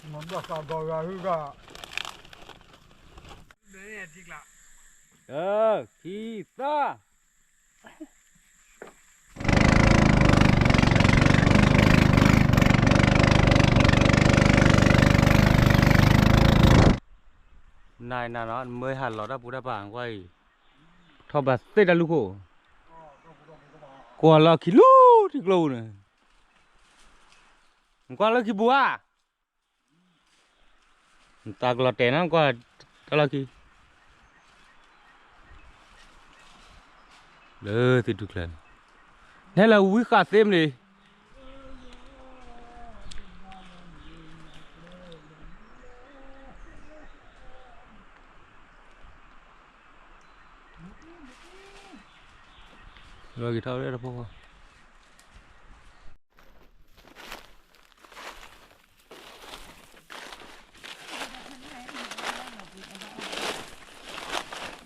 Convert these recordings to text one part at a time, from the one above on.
ဘၣ်ဃးဒီးဂၤဟုဂၤ, တၢ, ခံ, သၢ. နၤနၤနီၤ နမ့ၢ်ဟးလီၤတၢ်ပူၤတၢ်ပာ်ကွၢ်အံၤ, ထီၣ်ဘးသ့ၣ်တၢ်လူၢ်ခိၣ်, ကွၢ်လီၤခံလူၤထံကျိပူၤန့ၣ်, နကွၢ်လၢခံပူၤဧါ, နတၢ်ကလီၤတဲာ်နီၤ ကွၢ်တၢ်လီၢ်ခံ လၢသ့ၣ်ဒူၣ်ကျဲန့ၣ်, နဲလၢဝံဃာ်သ့မနုၤ, လီၤက့ၤထီၣ်ဝဲတဖိ မၤ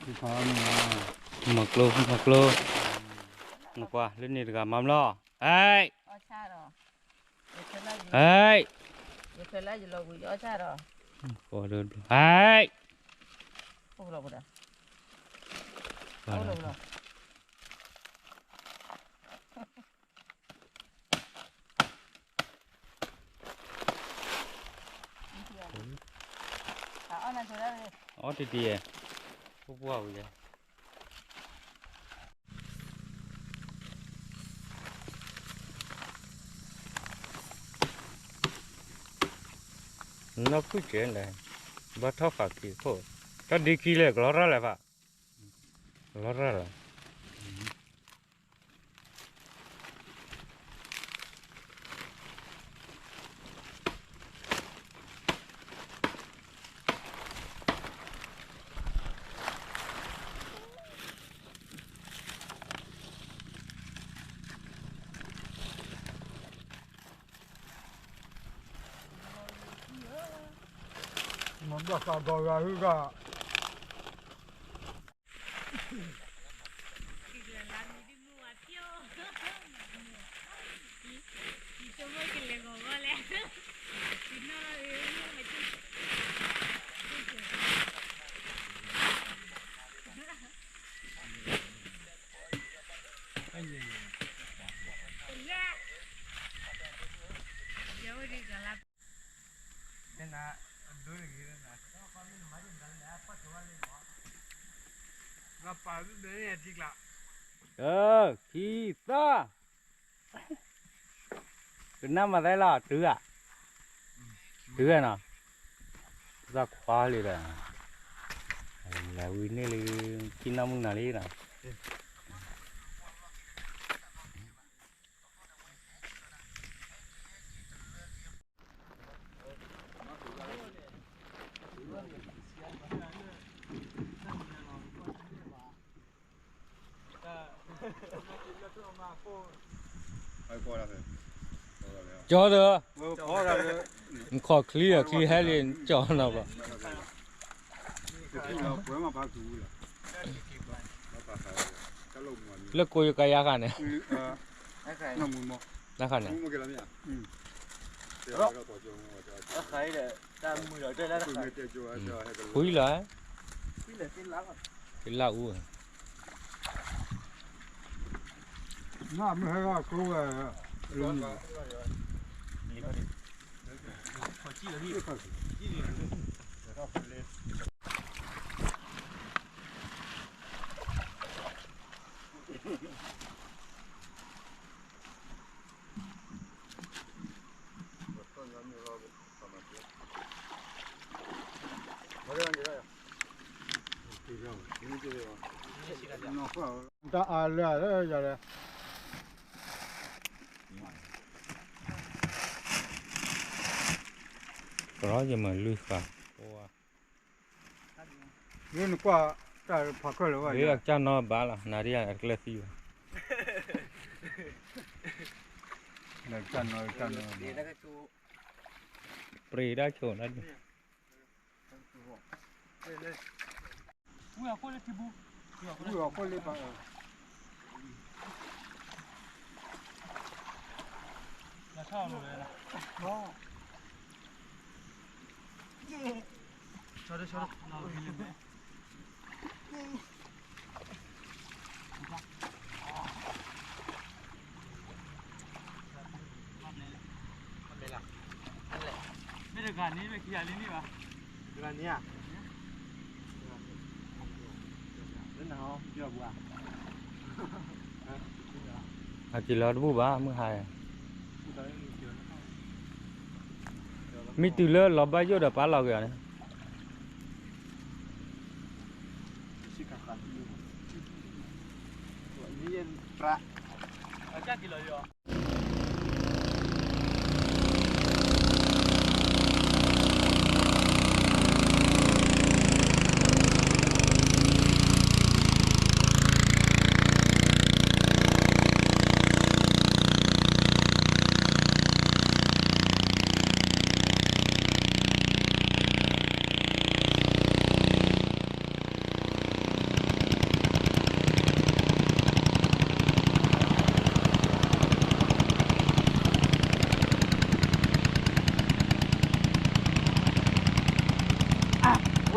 ကျိ မၤကျိ, နကွၢ်လၢန့ၣ်တဂၤမၤမလီၤ, ဟဲ, ဟဲ, ဟဲ, အီၣ်တံၢ်တံၢ်, ပှၢ်ပှၢ်ဝံၤလဲၣ်. နီၢ်ဖုၣ်ကဲလဲၣ်, ဘၣ်ထီၣ်ဃာ်ခံခိၣ်, တၢ်ဒ်ခံလဲၣ် ကလီၤရၣ်လဲၣ်ဘၣ်, ကလီၤရၣ်လီၤ. မ့ၢ်ဘၣ်ဃးဒီးဂၤဟုဂၤ တၢ်ခံသၢ ကနၣ်မၤသးလီၤ တုၤဧါ, တုၤဧါနီၤ, သးခွါလံဒီး, လဲၤဝံၤန့ၢ်လံ, ခံနီၢ်မုၢ်နၤလံနီၤ. ကၠီဒီး, နခီၣ်ချံအချံဟဲလံ ကၠီနီၤဘၣ်, လၢကိယကယါဃာ်န့ၣ်, နဃာ်န့ၣ်, ဃုလီၤ, ကလၢအူ, တၢ်အါလၢလၢယၤလဲၣ်, ကရီယမၤလွံၢ်ဃာ်, လၢနကွၢ်တၢ်ဖးခၢၣ်လၢၤဘၣ်, လၢအကၢ်နီဘၣ်လီၤ နၤဒ်ယၤအတကျဲသံဘၣ်, လၢကၢ်နီကၢ်နီ, ပြံဒၣ်ဆိၣ်ဒၣ်ဒ် ဝံၤအီၣ်ခိၣ်လၢထံပူၤ, ဝံၤအီၣ်ခိၣ်လၢပှၤအၢ, လၢထီၣ်လိၤလဲၣ်, မ့ၢ်တဂၤန့ၣ် မ့ၢ်ခံဂၤလံန့ၣ်ဘၣ်. တဂၤန့ၣ်ဧါ. လၢနဟီ အက့ၤလီၤတဘူၣ်ဘၣ် မုၢ်ဟါ. မ့ၢ်တုၤလၢလီၤဘၣ်ယိၣ်ဒီးပာ်လီၤက့ၤအီၤန့ၣ်.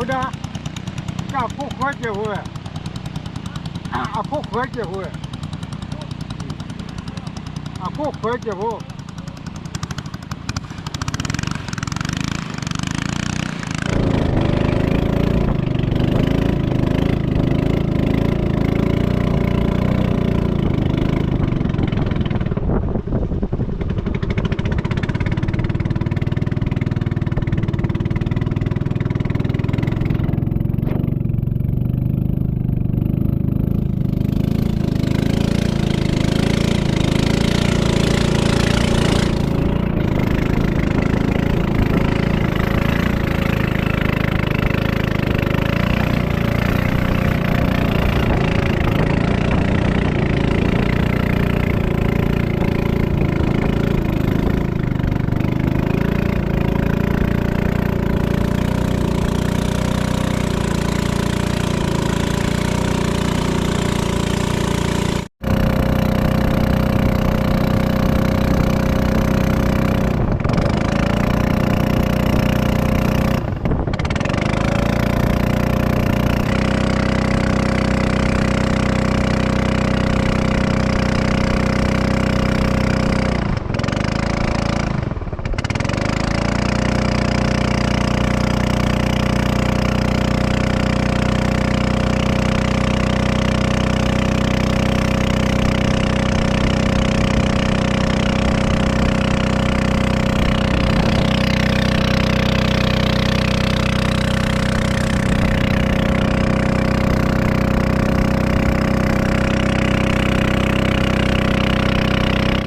Ôdá, ကၢ်အခိၣ်ဃၢကဲးဖိဝဲ, အခိၣ်ဃၢကဲးဖိဝဲ, အခိၣ်ဃၢကဲးဖိ.